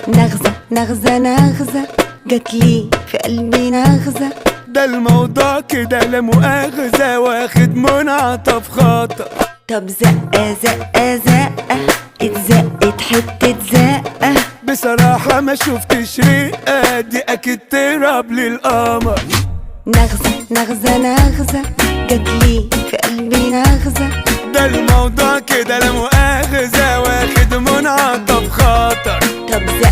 نغزة نغزة نغزة جاتلي في قلبي نغزة. ده الموضوع كده لا مؤاخذة، واخد منعطف خطر. طب زقة زقة زقة اتزقت حتة زقة. بصراحة ما شفتش رقة، دي أكيد تهرب للقمر. نغزة نغزة نغزة جاتلي في قلبي نغزة. ده الموضوع كده لا مؤاخذة، واخد منعطف خطر. طب زقة